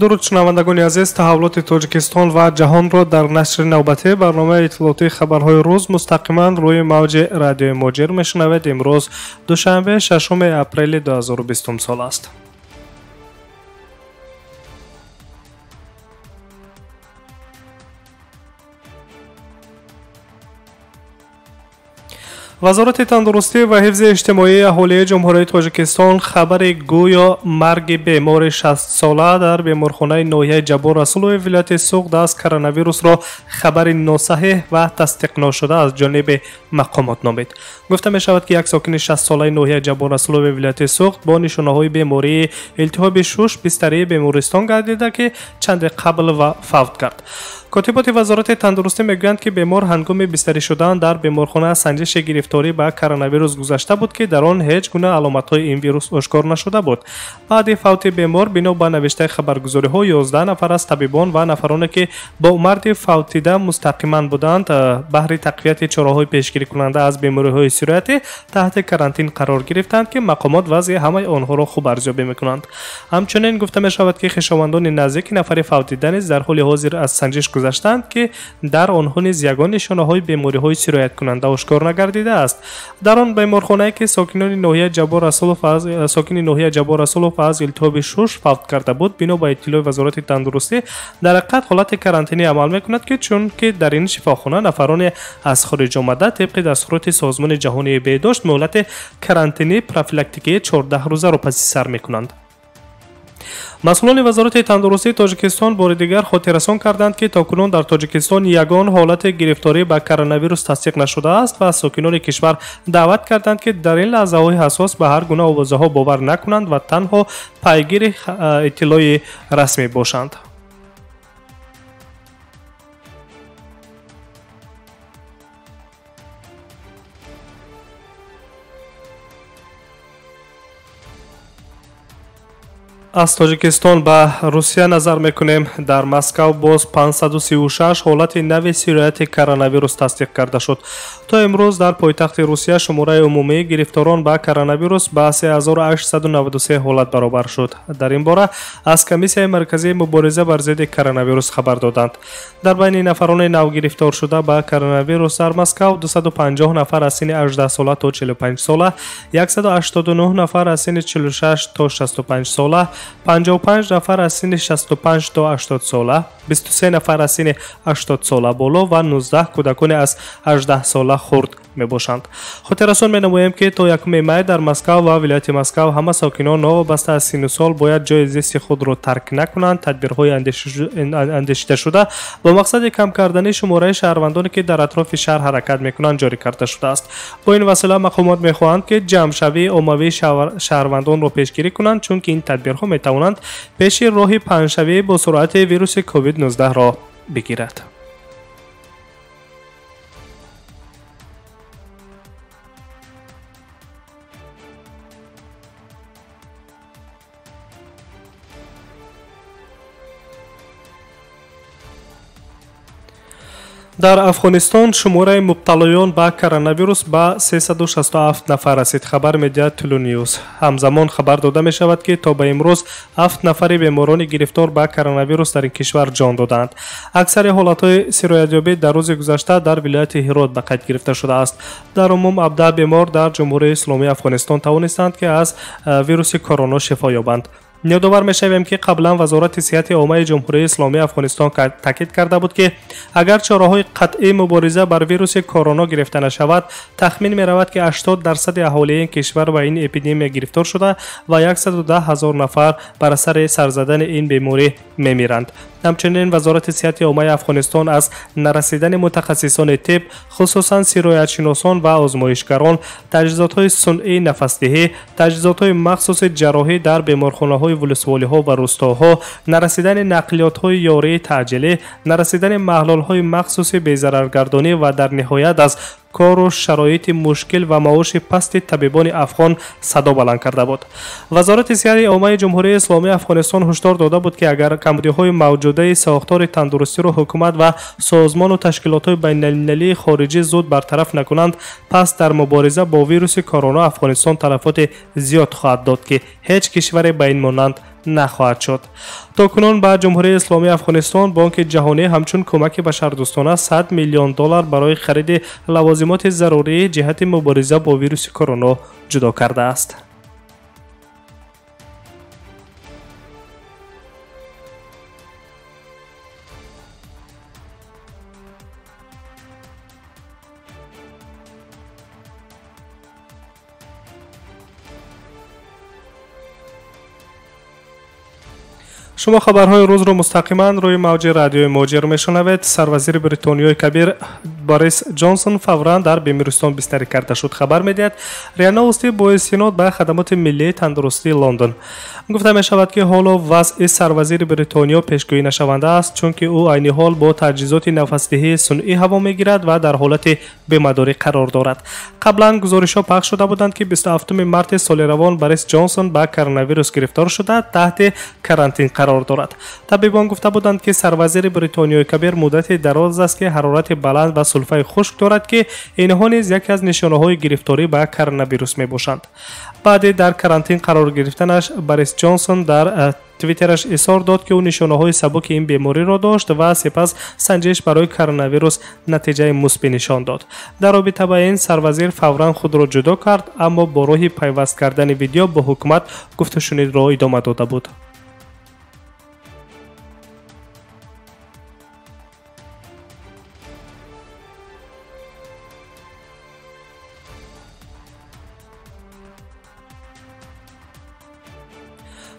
Дуруд шунавандагони азиз, таҳаввулоти Тоҷикистон ва ҷаҳонро дар нашри навбатии барномаи иттилоотии хабарҳои рӯз мустақиман рӯи мавҷи радиои Муҳоҷир мешунавед. Имрӯз душанбе, 6 апрели 2020 сол аст. Вазорати тандурустӣ ва ҳифзи иҷтимоии аҳолии Ҷумҳурии Тоҷикистон хабари гӯё марги бемори 60-сола дар беморхонаи ноҳияи Ҷаббор Расулови вилояти Суғд аз коронавирусро хабари носаҳеҳ ва тасдиқношуда аз ҷониби мақомот номид. Гуфта мешавад, ки як сокини 60-солаи ноҳияи Ҷаббор Расулови вилояти Суғд бо нишонаҳои бемории илтиҳоби шуш бистарии бемористон гардида, ки чанде қабл ва фавт кард. Котиботи вазорати тандурустӣ мегӯянд, ки бемор ҳангоми бистарӣ шудан дар беморхона санҷиши гирифторӣ ба коронавирус гузашта буд, ки дар он ҳеҷ гуна аломатҳои ин вирус ошкор нашуда буд. Баъди фавти бемор, бино ба навиштаи хабаргузориҳо, 11 нафар аз табибон ва нафароне, ки бо марди фавтида мустақиман буданд, баҳри тақвияти чораҳои пешгирикунанда аз бемориҳои сироятӣ таҳти карантин қарор гирифтанд, ки мақомот вазъи ҳамаи онҳоро хуб арзёбӣ мекунанд. Ҳамчунин гуфта мешавад, ки хешовандони наздики нафари фавтида низ дар ҳоли ҳозир аз санҷиш гузаштанд, ки дар онҳо низ ягон нишонаҳои бемориҳои сирояткунанда ошкор нагардидааст. Дар он беморхонае, ки сокини ноҳияи Ҷаббор Расулов аз илтиҳоби шуш фавт карда буд, бино ба иттилои вазорати тандурустӣ дар ҳақиқат ҳолати карантинӣ амал мекунад, ки чунки дар ин шифохона нафароне аз хориҷ омада тибқи дастуроти Созмони ҷаҳонии беҳдошт муҳлати карантинии профилактикии 14 рӯзаро паси сар мекунанд. Масъулони вазорати тандурустии Тоҷикистон бори дигар хотиррасон карданд, ки то кунун дар Тоҷикистон ягон ҳолати гирифторӣ ба коронавирус тасдиқ нашудааст ва сокинони кишвар даъват карданд, ки дар ин лаҳзаҳои ҳассос ба ҳар гуна овозаҳо бовар накунанд ва танҳо пайгири иттилои расмӣ бошанд. Аз Тоҷикистон ба Русия назар мекунем. Дар Москав боз 536 ҳолати нави сирояти коронавирус тасдиқ карда шуд. То имрӯз дар пойтахти Русия шумораи умумии гирифторон ба коронавирус ба 3893 ҳолат баробар шуд. Дар ин бора аз Комиссияи марказии мубориза бар зидди коронавирус хабар доданд. Дар байни нафарони навгирифторшуда ба коронавирус дар Москав 250 нафар аз синни 18 сола то 45 сола, 189 нафар аз синни 46 то 65 сола, 55 нафар аз синни 65 то 80 сола, 23 нафар аз синни 80 сола боло ва 19 кӯдакони аз 18 сола хурд мебошанд. Хотиррасон менамоем, ки то 1 май дар Москав ва вилояти Москав ҳама сокинон новобаста аз синну сол бояд ҷои зисти худро тарк накунанд. Тадбирҳои андешидашуда бо мақсади кам кардани шумораи шаҳрвандоне, ки дар атрофи шаҳр ҳаракат мекунанд, ҷорӣ карда шудааст. Бо ин васила мақомот мехоҳанд, ки ҷамъшавии оммавии шаҳрвандонро пешгирӣ кунанд, чунки ин тадбирҳо метавонанд пеши роҳи паҳншавии бо суръати вируси COVID-19-ро бигирад. Дар Афғонистон шумораи мубталоён ба коронавирус ба 367 нафар расид, хабар медиҳад Тулу Ньюс. Ҳамзамон хабар дода мешавад, ки то ба имрӯз 7 нафари беморони гирифтор ба коронавирус дар ин кишвар ҷон доданд. Аксари ҳолатҳои сироятёбӣ дар рӯзи гузашта дар вилояти Ҳирот ба қайд гирифта шудааст. Дар умум 17 бемор дар Ҷумҳурии Исломии Афғонистон тавонистанд, ки аз вируси корона шифо ёбанд. Ёдовар мешавем, ки қаблан Вазорати сиҳати оммаи Ҷумҳурии Исломии Афғонистон таъкид карда буд, ки агар чораҳои қатъии мубориза бар вируси корона гирифта нашавад, тахмин меравад, ки 80% аҳолии ин кишвар ба ин эпидемия гирифтор шуда ва 110 ҳазор нафар бар асари сарзадани ин беморӣ мемиранд. Ҳамчунин Вазорати сиҳати оммаи Афғонистон аз нарасидани мутахассисони тиб, хусусан сироятшиносон ва озмоишгарон, таҷҳизотҳои сунъии нафасдиҳӣ, таҷҳизотҳои махсуси ҷарроҳӣ дар беморхонаҳои вулусволиҳо ва рустоҳо, нарасидани нақлиётҳои ёрии таъҷилӣ, нарасидани маҳлулҳои махсуси безараргардонӣ ва дар ниҳоят аз кору шароити мушкил ва маоши пасти табибони афғон садо баланд карда буд. Вазорати сиҳати оммаи Ҷумҳурии Исломии Афғонистон ҳушдор дода буд, ки агар камбудиҳои мавҷудаи сохтори тандурустиро ҳукумат ва созмону ташкилотҳои байналмилалии хориҷӣ зуд бартараф накунанд, пас дар мубориза бо вируси корона Афғонистон талафоти зиёд хоҳад дод, ки ҳеҷ кишваре ба ин монанд нахоҳад шуд. То кунун ба Ҷумҳурии Исломии Афғонистон Бонки Ҷаҳонӣ ҳамчун кӯмаки башардӯстона $100 миллион барои хариди лавозимоти зарурӣ ҷиҳати мубориза бо вируси корона ҷудо кардааст. Шумо хабарҳои рӯзро мустақиман рӯи мавҷи радиои Муҳоҷир мешунавед. Сарвазири Бритониёи Кабир Борис Ҷонсон фавран дар бемористон бистарӣ карда шуд, хабар медиҳад РИА Новости бо истинод ба хадамоти миллии тандурустии Лондон. Гуфта мешавад, ки ҳоло вазъи сарвазири Бритониё пешгӯӣ нашаванда аст, чунки ӯ айни ҳол бо таҷҳизоти нафасдиҳии сунъӣ ҳаво мегирад ва дар ҳолати бемадорӣ қарор дорад. Қаблан гузоришҳо пахш шуда буданд, ки 27 марти соли равон Борис Ҷонсон ба коронавирус гирифтор шуда, таҳти карантин қарор дорад. Табибон гуфта буданд, ки сарвазири Бритониёи Кабир муддати дароз аст, ки ҳарорати баланд ва сулфаи хушк дорад, ки инҳо низ яке аз нишонаҳои гирифторӣ ба коронавирус мебошанд. Баъди дар карантин қарор гирифтанаш Борис Ҷонсон дар твиттераш изҳор дод, ки ӯ нишонаҳои сабуки ин бемориро дошт ва сипас санҷиш барои коронавирус натиҷаи мусбӣ нишон дод. Дар робита ба ин сарвазир фавран худро ҷудо кард, аммо бо роҳи пайваст кардани видео бо ҳукумат гуфтушунидро идома дода буд.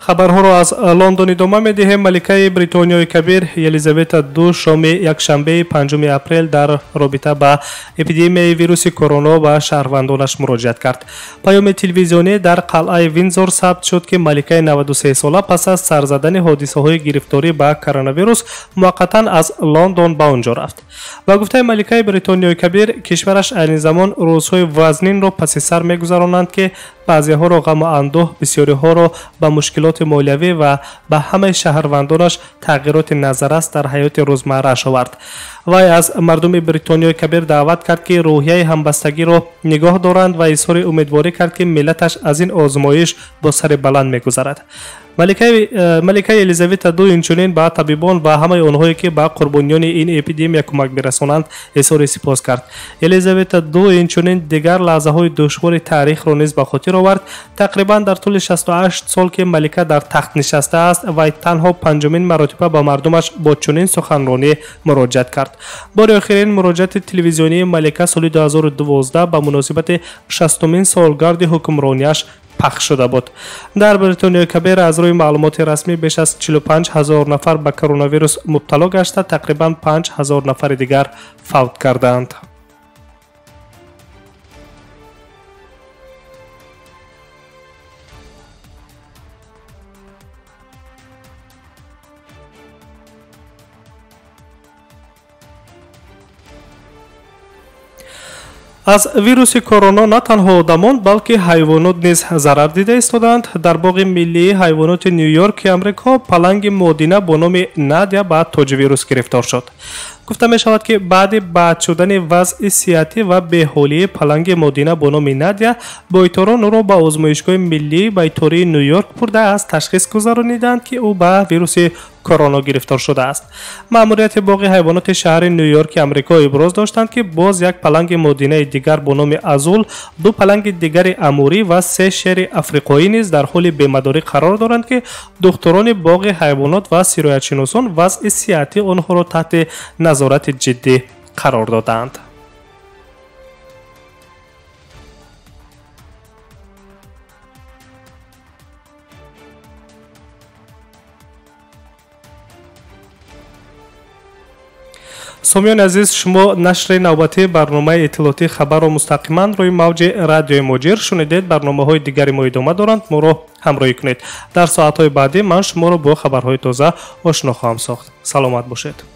Хабарҳоро аз Лондон идома медиҳем. Маликаи Бритониёи Кабир Елизавета II шоми якшанбеи 5 апрел дар робита ба эпидемияи вируси корона ба шаҳрвандонаш муроҷиат кард. Паёми телевизионӣ дар қалъаи Виндзор сабт шуд, ки маликаи 93сола пас аз сар задани ҳодисаҳои гирифторӣ ба коронавирус муваққатан аз Лондон ба он ҷо рафт. Ба гуфтаи маликаи Бритониёи Кабир, кишвараш айни замон рӯзҳои вазнинро паси сар мегузаронанд, ки баъзеҳоро ғаму андӯҳ, бисёриҳоро ба мушкилоти молиявӣ ва ба ҳамаи шаҳрвандонаш тағйироти назаррас дар ҳаёти рӯзмаррааш овард. Вай аз мардуми Бритониёи Кабир даъват кард, ки рӯҳияи ҳамбастагиро нигоҳ доранд ва изҳори умедворӣ кард, ки миллаташ аз ин озмоиш бо сари баланд мегузарад. Маликаи Елизавета II инчунин ба табибон ва ҳамаи онҳое, ки ба қурбониёни ин эпидемия кӯмак мерасонанд, изҳори сипос кард. Елизавета II инчунин дигар лаҳзаҳои душвори таърихро низ ба хотир овард. Тақрибан дар тӯли 68 сол, ки малика дар тахт нишастааст, вай танҳо панҷумин маротиба ба мардумаш бо чунин суханронӣ муроҷиат кард. Бори охирин муроҷиати телевизионии малика соли 2012 ба муносибати 60-умин солгарди ҳукмронияш пахш шуда буд. Дар Бритониёи Кабир аз рӯи маълумоти расмӣ беш аз 45 ҳазор нафар ба коронавирус мубтало гашта, тақрибан 5 ҳазор нафари дигар фавт кардаанд. Аз вируси корона на танҳо одамон, балки ҳайвонот низ зарар дида истодаанд. Дар боғи миллии ҳайвоноти Ню-Йорки Амрико паланги модина бо номи Надя ба тоҷвирус гирифтор шуд. Гуфта мешавад, ки баъди бад шудани вазъи сиҳатӣ ва беҳолии паланги модина бо номи Надя, бойторон ӯро ба озмоишгоҳи миллии байтории Ню-Йорк бурда аз ташхис гузарониданд, ки ӯ ба вируси корона гирифтор шудааст. Маъмурияти боғи ҳайвоноти шаҳри Ню-Йорки Амрико иброз доштанд, ки боз як паланги модинаи дигар бо номи Азул, ду паланги дигари амурӣ ва се шери африқоӣ низ дар ҳоли бемадорӣ қарор доранд, ки духтурони боғи ҳайвонот ва сироятшиносон вазъи сиҳатии онҳоро таҳти назорати ҷиддӣ қарор додаанд. Сомиёни азиз, шумо нашри навбатии барномаи иттилоотии хабарро мустақиман рӯи мавҷи радиои Муҳоҷир шунидед. Барномаҳои дигари мо идома доранд, моро ҳамроҳӣ кунед. Дар соатҳои баъдӣ ман шуморо бо хабарҳои тоза ошно хоҳам сохт. Саломат бошед.